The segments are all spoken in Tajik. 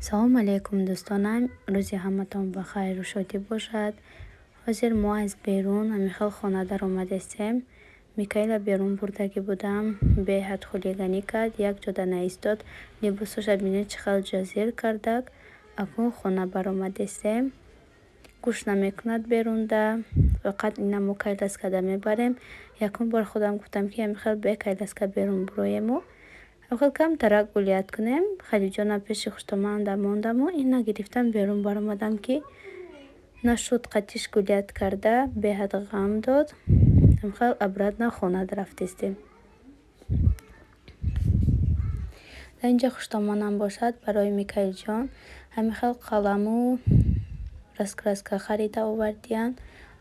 Салому алейкум, дӯстонам. Рӯзи ҳаматон ба хайру шодӣ бошад. Ҳозир мо аз берун ҳамин хел хона даромадастем. Микаила берун бурдагӣ будам, беҳад хулиганӣ кард, як ҷода наистод. Либосоша бинед, чӣ хел ҷазир кардак. Акнун хона баромадастем. Гӯш намекунад берунда. Фақат ина мо коляскада мебарем. Якум бор худам гуфтам, ки ҳамин хел бе коляска берун буроему ҳамин камтарак гулять кунем. Хадиҷонам пеши хуштоманда мондаму ина гирифтам, берун баромадам, ки нашуд қатиш гулять карда, беҳад ғам дод. Ҳамин обратно хона рафтестем. Дар инҷа хуштомонам бошад, барои Микаилҷон ҳамин хел қаламу раскраска харида овардиянд.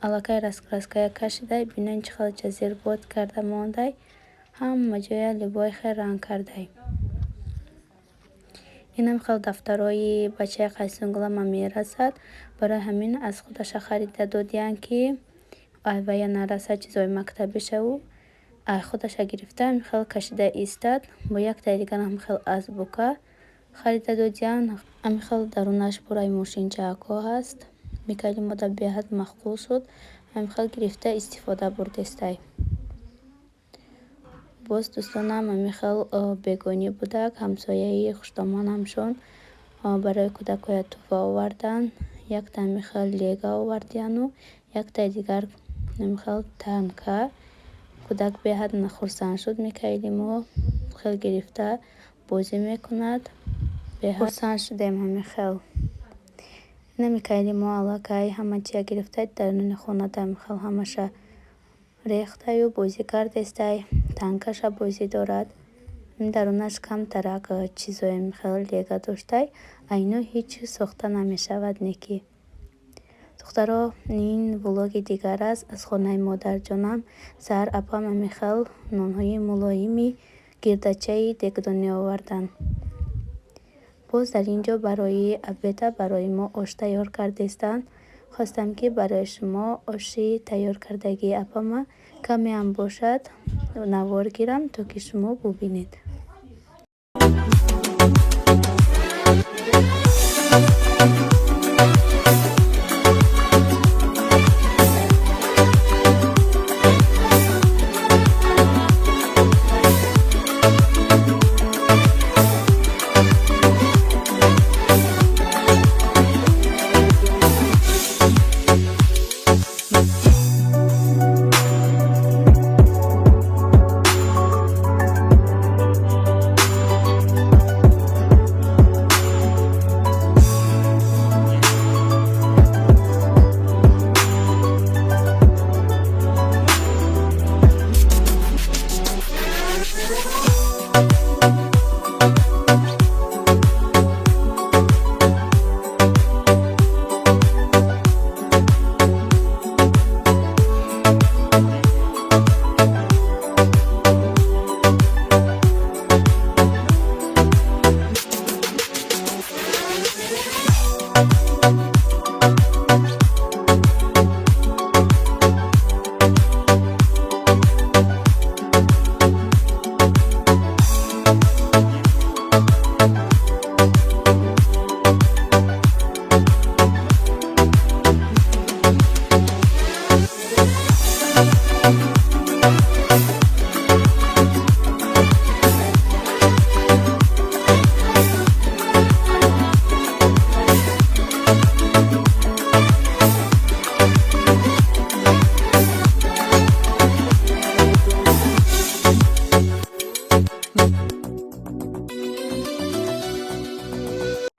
Аллакай раскраская кашидай, бинед, чӣ хел ҷазирбод карда мондай, ҳама ҷоя любой хел ранг кардай. Инам хел дафтарои бачаи Қайсунгулама мерасад, барои ҳамин аз худаша харида додиянд, ки айвая нарасад чизои мактабишаву ай худаша гирифта ҳамин хел кашида истад. Бо яктаи дигарам хел азбука харида додиянд. Ҳамин хел дарунаш пурраи мошинчаакҳо ҳаст. Микаили мода беҳад маъқул шуд, ҳамин хел гирифта истифода бурдестай. Боз, дӯстонам, ҳамин хел бегонӣ будак, ҳамсояи хуштомонамшон барои кӯдакҳоя тӯҳфа оварданд. Якта ҳамин хел лего овардияну яктаи дигар ҳамин хел танка. Кӯдак беҳад хурсанд шуд. Микаили мо хел гирифта бозӣ мекунад, беҳад хурсанд шудем. Ҳамин хел ина Микаили мо аллакай ҳама чия гирифта, даруни хонада ҳамин хел ҳамаша рехтаю бозӣ кардестай, танкаша бозӣ дорад. Дарунаш камтарак чизои хел лего доштай, айно ҳеҷ чиз сохта намешавад неки. Духтаро, ин влоги дигар аст аз хонаи модарҷонам. Саҳар апам ҳамин хел нонҳои мулоими гирдачаи дегдонӣ оварданд. Боз дар ин ҷо барои обеда барои мо ош тайёр кардестанд. Хостам, ки барои шумо оши тайёр кардагии апама камеам бошад навор гирам, то ки шумо бубинед.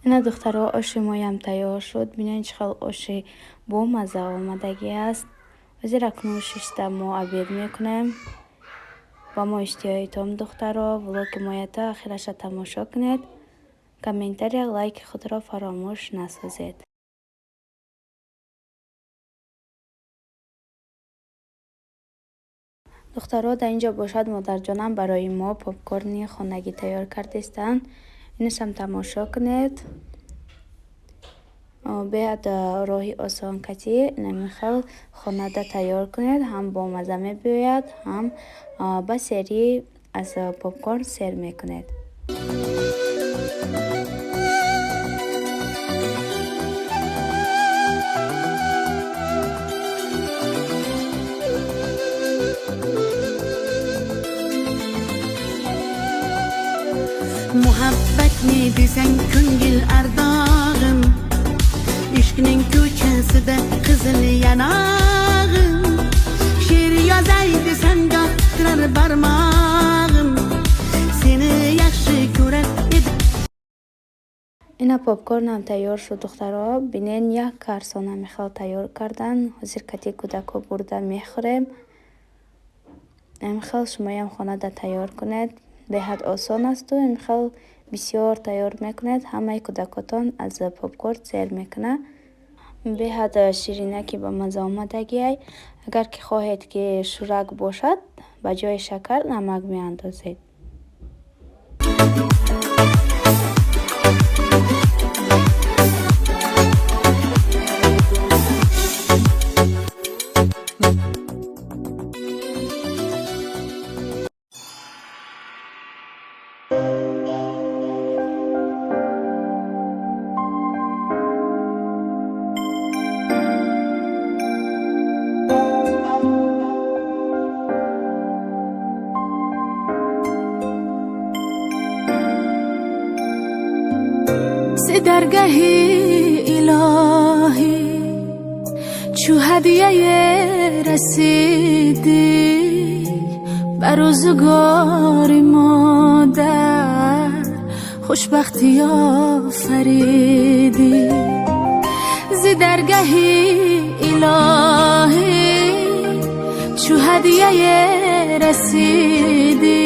Ина, духтаро, оши моям тайёр шуд. Бинед, чӣ хел оши бомазза омадагӣ аст. Ҳозир акнун шишта мо обед мекунем. Ба мо иштиҳои том, духтаро. Влоги моя то ахираша тамошо кунед, комментария, лайки худро фаромӯш насозед. Духтаро, дар ин ҷо бошад, модарҷонам барои мо попкорни хонагӣ тайёр кардестанд. Инашам тамошо кунед. Беҳад роҳи осон кати ҳамин хел хонада тайёр кунед, ҳам бомазза мебиёяд, ҳам ба серӣ аз попкорн сер мекунед. Qizardi qizil yanog'im. She'r yozay desam, goh titrar barmog'im. Seni yaxshi ko'rar edim. Ина, попкорнам тайёр шуд, духтаро. Бинен, як карсона мехел тайёр кардан. Ҳозир кати кӯдакҳо бурда мехӯрем. Имхел шумоям хонада тайёр кунед, беҳад осон асту имхел бисёр тайёр мекунед, ҳамаи кӯдакотон аз попкорн сер мекунад. Беҳад ширинаки ба мазза омадагиай. Агар ки хоҳед, ки шӯрак бошад, ба ҷои шакар намак меандозед. Даргаҳи илоҳӣ чу ҳадияе расидӣ, ба рӯзгори модар хушбахтӣ офаридӣ. Зи даргаҳи илоҳӣ чу ҳадияе расидӣ,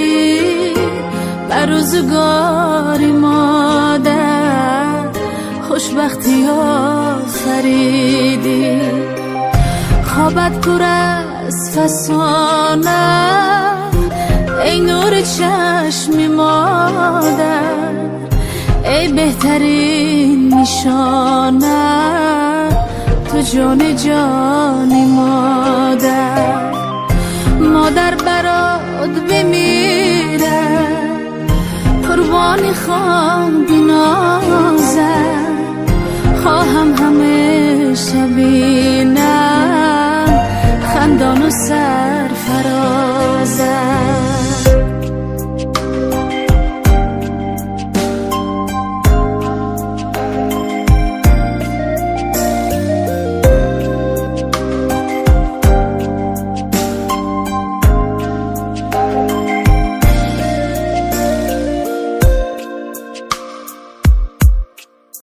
ба рӯзгори модар хушбахтӣ офаридӣ. Хобат пур аз фасона, эй нури чашми модар, эй беҳтарин нишона, ту ҷони ҷони модар. Модар барот бимирад, қурбони хоби нозат.